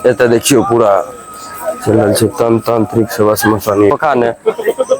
एतऽ देखियौ पूरा चलि रहल छै तन तांत्रिक सेवा श्मशानी मकान है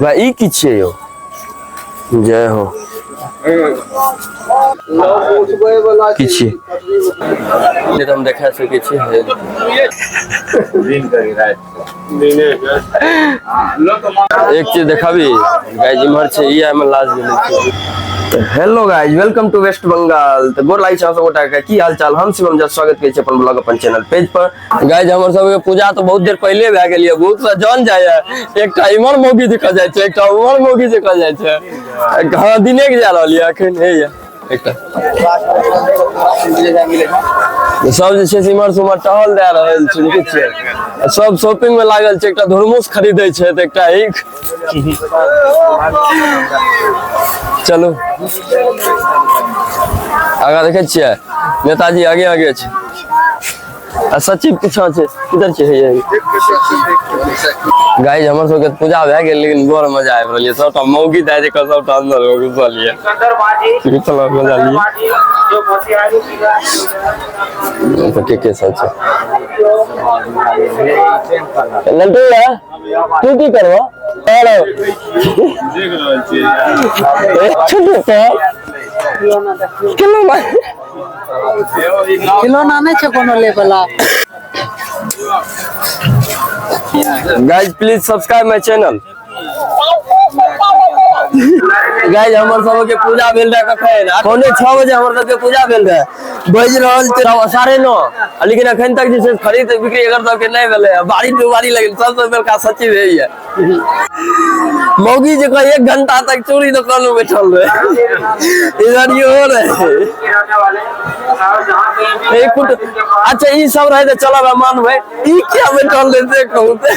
भाई। ई की छियै यौ? जय हो। की छियै नहि तऽ हम देखा सकै छी। एक चीज देखाबी गाइस, इम्हर छै ई में लाश गेलै छै। Hello guys, welcome to West Bengal. तऽ गोर लागै छै अहाँ सब गोटा के, की हाल चाल? हम शिवम झा स्वागत करै छी अपन ब्लॉग, अपन चैनल पेज पर। गाइस, हमर सबके पूजा तऽ बहुत देर पहिले भए गेल यऽ। बहुत सा जन जाइए, एकटा इम्हर मौगी देखल जाइ छै, एकटा उम्हर मौगी देखल जाइ छै। हँ, दिने के जा रहल यऽ अखन। हे यऽ एकटा सब जे छै से इम्हर से उम्हर टहल दए रहल छै, देखै छियै। आ सब शॉपिंग में लागल छै। एकटा धुरमुस खरीदै छै तऽ एकटा एक। चलू आगाँ। देखै छियै नेताजी आगे आगे छै आ सचिव पीछा छै। किधर छै? हे गाइस, हमर सबके पूजा भए गेल, लेकिन बड़ मजा आबि रहल यऽ। सबटा मौगी दए जे सबटा अंदर मे घुसल यऽ। चलो, मजा लियै। तऽ के के सब छै? लल्टू है, तू की करबो? छोटू तऽ खिलौना खिलौना नहि छै कोनो ले वाला। Guys, please subscribe my channel. Guys, हमर सबके पूजा भेल रहे कखन? 5:45 बजे हमर सबके पूजा भेल रहे। बाजि रहल छै 9:30, लेकिन अखन तक जे छै खरीद बिक्री एकर सबके नहि भेलै। बारी टू बारी लगल। सबसँ बड़का सचिव होइए। मौगी जकाँ एक घंटा तक चूड़ी दुकान में बैठल रहे। इधर इहो रहे एक फुट। अच्छा, ई सब रहे तऽ चलब, मानबै। ई किया बैठल रहे से कहू तऽ?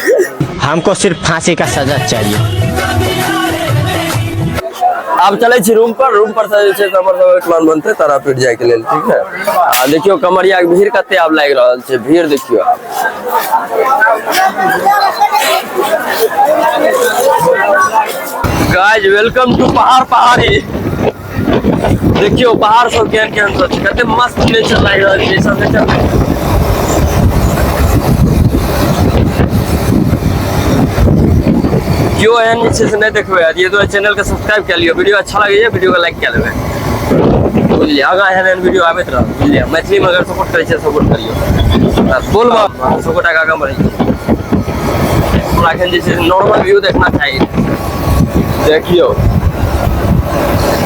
हमको सिर्फ फांसी का सजा चाहिए। आब चलै छी रूम पर। रूम पर से जे छै से हमर सबके प्लान बनतै तारापीठ जाय के लेल, ठीक है? आ देखियौ कमरिया के भीड़ कते आब लागि रहल छै। भीड़ देखियौ। गाइस, welcome to पहाड़ पहाड़ी। देखियौ पहाड़ सब केहन केहन सब छै, कते मस्त नेचर लागि रहल छै। ई सब नेचर केओ एहन जे छै से नहि देखबै। ये तो चैनल के सब्सक्राइब कए लियौ। वीडियो अच्छा लगैए, वीडियो के लाइक कए लेबै, बुझलियै? आगाँ एहन एहन वीडियो आबैत रहत, बुझलियै? मैथिलीमे अगर सपोर्ट करै छियै, सपोर्ट करियौ। बोलबम सब गोटाके आगाँ बढ़ै छी। हमरा एखन जे छै नॉर्मल व्यू देखना चाही। देखियौ,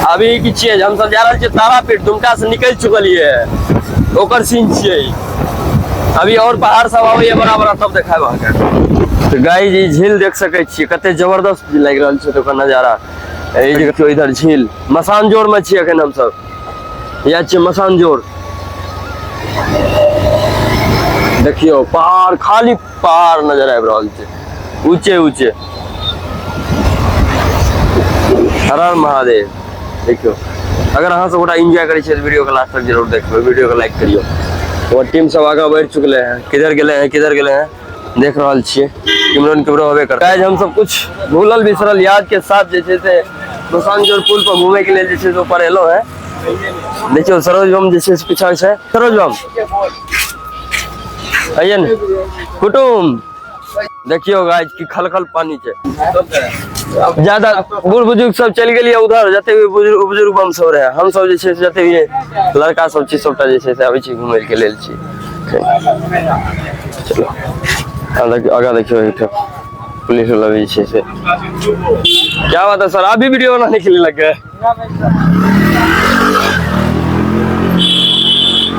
अभी की छियै? हमसब जा रहल छियै तारापीठ। दुमका से निकलि चुकलियै, ओकर सीन छियै। अभी और पहाड़ सब आबैया बड़ा बड़ा, सब देखायब अहाँके। तऽ गाइस, ई झील देख सकै छियै, कते जबरदस्त लागि रहल छै ओकर नजारा। ई जे देखियौ इधर झील, मसानजोर में छियै एखन हमसब। इएह छियै मसानजोर। देखियौ पहाड़, खाली पहाड़ नजर आबि रहल छै, ऊँचे ऊँचे। हर हर महादेव। देखियौ, अगर अहाँ सब गोटा एंजॉय करै छियै तऽ वीडियो के लास्ट तक जरूर देखबै, वीडियो के लाइक करियौ। और टीम सब आगाँ बढ़ि चुकले हैं। किधर गेले हैं, किधर गेले हैं, देख रहल छियै। किमरो ने किमरो होबे कर। गाइस, हम सब कुछ भूलल बिसरल याद के साथ जे छै से मसानजोर पुल पर घूमे के लेल जे छै से ऊपर एलो है। देखियौ, सरोज बम जे छै से पीछा छै। सरोज बम आइए ने कुटुम। देखियौ गाइस, की खलखल पानी छै। ज्यादा बूढ़ बुजुर्ग सब चलि गेलियै उधर। जते भी बुजुर्ग बुजुर्ग बम सब रहे, हम सब जे छै से जते भी लड़का सब छी, सबटा जे छै से आबै छी घूमै के लेल छी। चलो, आगाँ देखियौ, एकटा पुलिस वाला भी छै से। क्या बात है सर, आप भी वीडियो बनाने के लिए लग गए?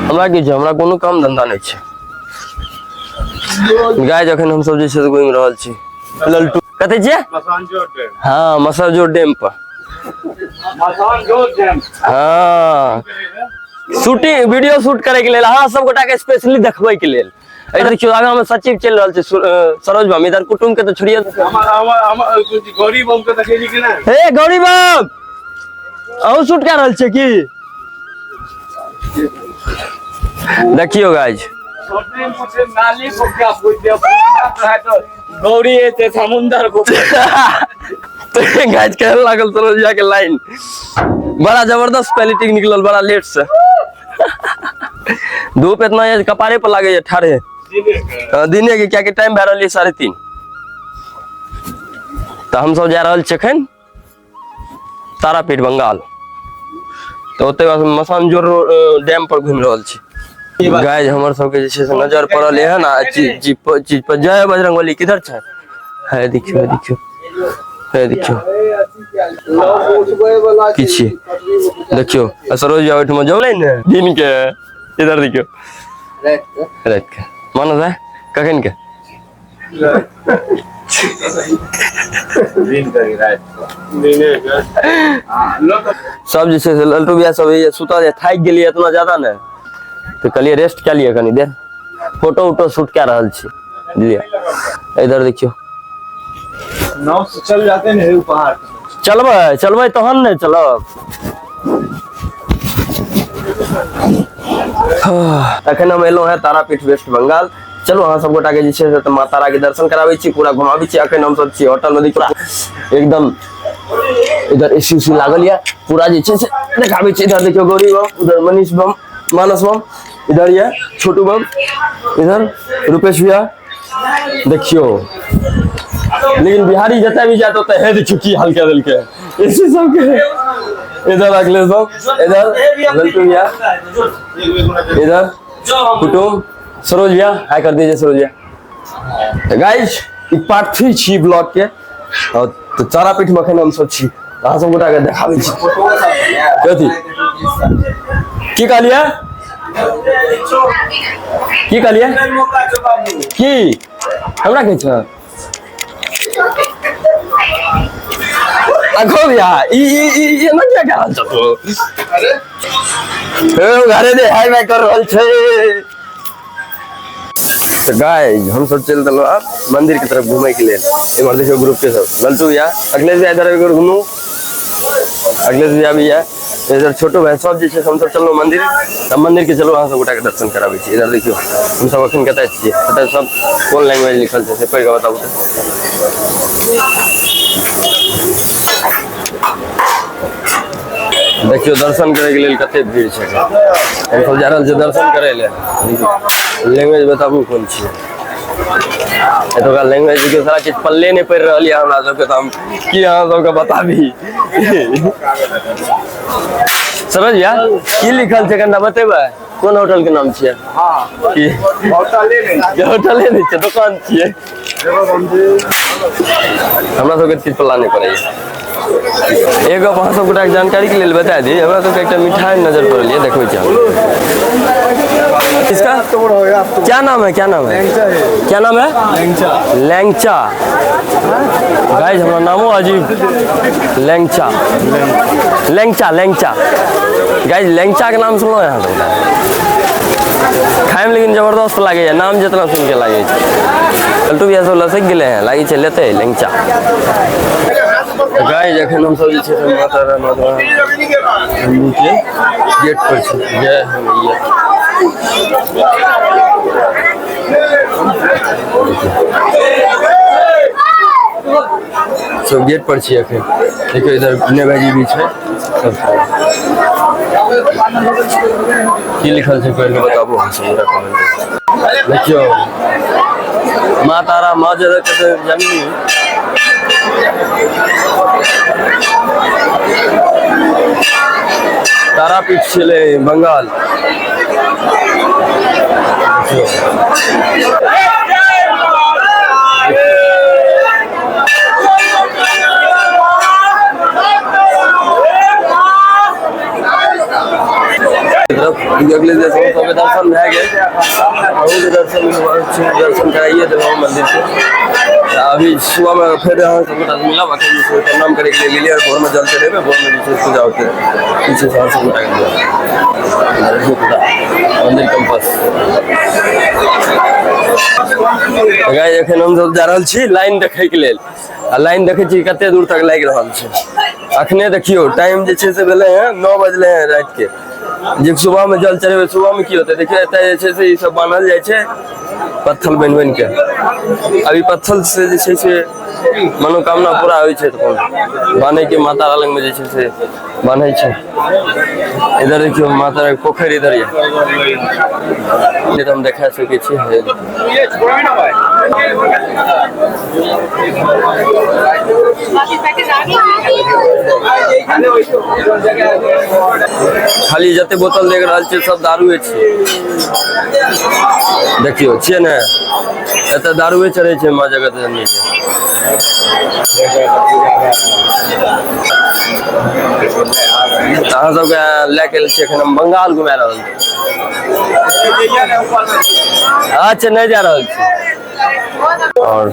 हमरा की छै, हमरा कोनो काम धंधा नहि छै। गाय, जखन हमसब जे छै से घुमि रहल छी। ललटू कतऽ छियै? हँ, मसाजोर डैम पर। हँ, शूटिंग, वीडियो शूट करे के लेल, अहाँ सब गोटा के स्पेशली देखबै के लेल। इधर देखियौ, आगाँ में सचिव चलि रहल छै, सरोज बम। इधर कुटुम के तऽ छोड़िए। गौरी बम के देखे कि ना? हे गौरी बम, अहूँ शूट कए रहल छियै की? देखियौ गाइज। नाली को क्या पूछ दिया गौरी एते समुंदर को। गाइज, केहन लागल सरोज के लाइन? बड़ा जबरदस्त क्वालिटी निकलल, बड़ा लेट से। धूप इतना है, कपारे पर लागे है ठाढ़े। दिने के, कियाकि टाइम भए रहल यऽ 3:30। तऽ हमसब जा रहल छी एखन तारापीठ बंगाल, तऽ ओतै मसानजोर डैम पर घुमि रहल छी। गाइस हमर सबके जे छै से नजर पड़ल एहन आ चीज चीज पर, चीज पर। जय बजरंगबली। किधर छै? है देखियो, है देखियो, है देखियो की छियै, देखियो। आ सरोज भैया ओहिठमा जौलै ने दिन के, इधर देखियो राति के। मानस है कखन के? सब जे छै से लल्टू भैया सब सुतल छै, थाकि गेलियै इतना ज्यादा ने, तऽ कहलियै रेस्ट कए लिअ कनी देर। फोटो उटो शूट कए रहल छी, बुझलियै। इधर देखियौ, नाव से चल जाते हैं पहाड़। चलबै चलबै तहन ने चलब। अखन हम एलहुँ हेँ तारापीठ वेस्ट बंगाल। चलू अहाँ सब गोटा के जे छै से माँ तारा के दर्शन कराबै छी, पूरा घुमाबै छी। अखन हम सब छी होटल में, देखियौ एकदम इधर एसी उसी लागल यऽ, पूरा जे छै से देखाबै छी। इधर देखियौ गौरी बम, उधर मनीष बम, मानस बम, इधर यऽ छोटू बम, इधर रुपेश भैया। देखियौ लेकिन बिहारी जतऽ भी जायत ओतऽ हे देखियौ की हाल कए देलकै एसी सबके। इधर अखिलेश बम, इधर लल्टू भैया, इधर कुटुम, सरोज भैया, हाय कर दीजिए सरोज भैया। तऽ गाइस ई पार्ट 3 छी ब्लॉग के, और तऽ तारापीठ में अखन हम सब छी, अहाँ सब गोटा के देखाबै छी। कथी की कहलियै? की कहलियै? की हमरा कहै छ अखो भैया, ई ई ई ई एना किया कए रहल छ तू? हे घरे दे हाय बाय कर रहल छै। तऽ गाइस हम सब चलि देलहुँ आब मंदिर के तरफ घूमे के लेल। इम्हर देखियौ ग्रुप के सब, लल्टू भैया, अखिलेश भैया, इधर एक घुमू, अखिलेश भैया भी है, इधर छोटू भाई, सब जे छै से हमसब चललहुँ मंदिर। तऽ मंदिर के चलू अहाँ सब गोटा के दर्शन कराबै छी। इधर देखियौ हमसब अखन कतऽ छियै, कतऽ सब कोन लैंग्वेज लिखल छै से पढ़ि कऽ बताबू। तऽ देखियौ दर्शन करे के लेल कते भीड़ छै, हमसब जा रहल छियै दर्शन करे लेल। लैंग्वेज बताबू कोन छियै एतुका लैंग्वेज? के सारा किछु पल्ले नहि पड़ि रहल यऽ हमरा सबके, तऽ हम की अहाँ सबके बताबी। समझ भैया की लिखल छै कनिटा बतेबै? कोन होटल के नाम छियै? की होटले नहि, होटले नहि छै, दुकान छियै। हमरा सबके किछु पल्ला नहि पड़ैया। एगो अहाँ सब गोटाके जानकारी के लेल बता दी, हमरा सबके एकटा मिठाई नजर पड़ल ये, देखबै छी। इसका क्या नाम है? क्या नाम है? क्या नाम है? लैंगचा। गाइस हमरा नामो अजीब, लैंगचा, लैंगचा, लैंगचा। गाइस लैंगचा के नाम सुनलो यहाँ सब खायमे, लेकिन जबरदस्त लागैए, नाम जितना सुन के लागै छै। लल्टू भैया सब लसकि गेलै हैं, लागै छै लेतै लैंगचा। गाइस अखन हम सब जे छै से माता रानी के गेट पर छी। जय हो मैया। सब गेट पर छी अखन। देखियौ इधर विनय भाईजी भी छै। सब की लिखल छै पढ़ि के बताबू हम सब गोटा कमेंट में। देखियौ माँ तारा माँ जगत जननी। तारापीठ छलै बंगाल। देखियौ तरफ अगले दिन सबके दर्शन भए गेल, अहूँके दर्शन दर्शन कराइए देलहुँ मंदिर के। तऽ अभी सुबहमे फेर अहाँ सब गोटा मिलब। अखन जे छै प्रणाम करैके लेल गेलियै और भोरमे जल चढ़ेबै, भोरमे जे छै पूजा होतै। ई छै अहाँ सब गोटाके पूरा मंदिर कैंपस। गाइस एखन हम सब जा रहल छी लाइन देखैके लेल, आ लाइन देखै छी कते दूर तक लागि रहल छै। अखने देखियौ टाइम जे छै से भेलै हँ 9 बजलै हँ रातिके। जे सुबहमे जल चढ़ेबै, सुबहमे की होतै? देखियौ एतऽ जे छै से ई सब बान्हल जाइ छै पत्थल बनि बनि के। अभी पत्थल से जे छै से मनोकामना पूरा होइ छै तऽ बान्है के माता रानी लगमे जे छै से बान्है छै। इधर देखियौ माता रानी के पोखरि इधर यऽ, हम देखा सकै छी। खाली जते बोतल देख रहल छियै सब दारुए छै। देखियौ छियै ने, एतऽ दारुए चढ़ै छै माँ जगत जननी के। अहाँ सबके लए के छियै एखन हम बंगाल घुमा रहल छी। अच्छा नहि जा रहल छी। और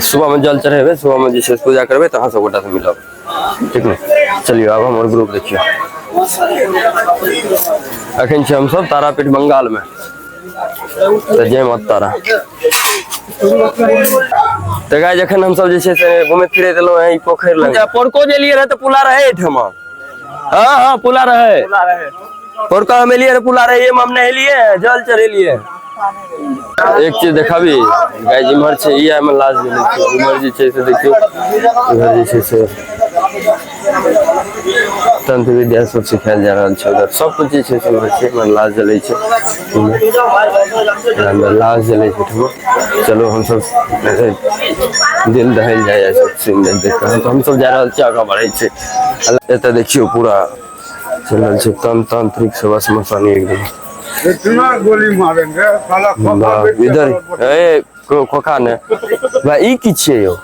सुबह में जल चढ़ेबै, सुबह में जे छै पूजा करबै तऽ अहाँ सब गोटा से मिलब, ठीक ने? चलियौ आब हमर ग्रुप देखियौ। अखन छी हमसब तारापीठ बंगाल में। तऽ जय माता तारा। तऽ गाय जखन हमसब जे छै से घुमैत फिरैत एलहुँ हेँ ई पोखरि लग, पोरको जे एलियै रहै तऽ पुला रहै एहिठमा। हाँ हाँ पुला रहै, पोरका हम एलियै रहै पुला रहै, एहिमे हम नहेलियै जल चढ़ेलियै। एक चीज देखाबी गाय, इम्हर छै ई मे लाश जलै छै, इम्हर जे छै से देखियौ, इम्हर जे छै से तंत्र विद्या सब सिखायल जा रहल छै। उधर सब कुछ जे छै से इम्हर छै, इम्हर लाश जलै छै, इम्हर लाश जलै छै एहिठमा। चलू हमसब दिल दहल जाइए सब सीन देख देख कऽ। तऽ हमसब जा रहल छी, आगाँ बढ़ै छी। एतऽ देखियौ पूरा चलि रहल छै तांत्रिक सेवा श्मशानी एकदम। इतना गोली मारेंगे साला खोखा। इधर ए खोखा ने भाई, ई की छियै यौ?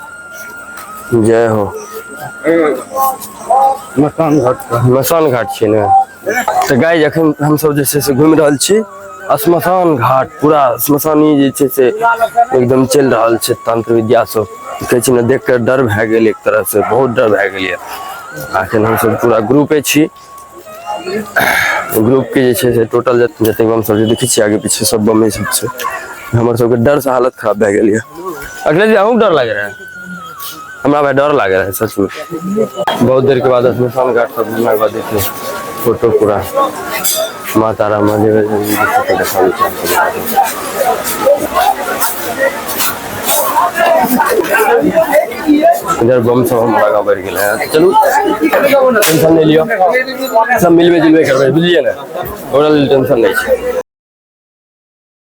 जय हो। मसान घाट, श्मशान घाट छियै ने? तऽ गाय जखन हमसब जे छै से घुमि रहल छी श्मशान घाट, पूरा श्मशानी जे छै से एकदम चलि रहल छै तंत्र विद्या सब। कहै छै ने, देख कऽ डर भए गेल, एक तरह से बहुत डर भए गेल यऽ। अखन हमसब पूरा ग्रुपे छी, ग्रुप के जे छै से टोटल जतेक बम सब जे देखै छियै आगे पीछे सब बमे सब छै। हमर सबके डर से हालत खराब भए गेल यऽ। अखिलेश जी अहूँ डर लागे रहै? हमरा भाई डर लागे रहै सच में। बहुत देर के बाद श्मशान घाट सब घुमला के बाद देखियौ फोटो पूरा माँ तारा माँ जगत जननी के फोटो देखाबै छै। इधर बम सब हम आगाँ बढ़ि गेल है। चलू टेंशन नहि लिअ, सब मिलबे जुलबे करबै, बुझलियै ने? ओकरा लेल टेंशन नहि छै।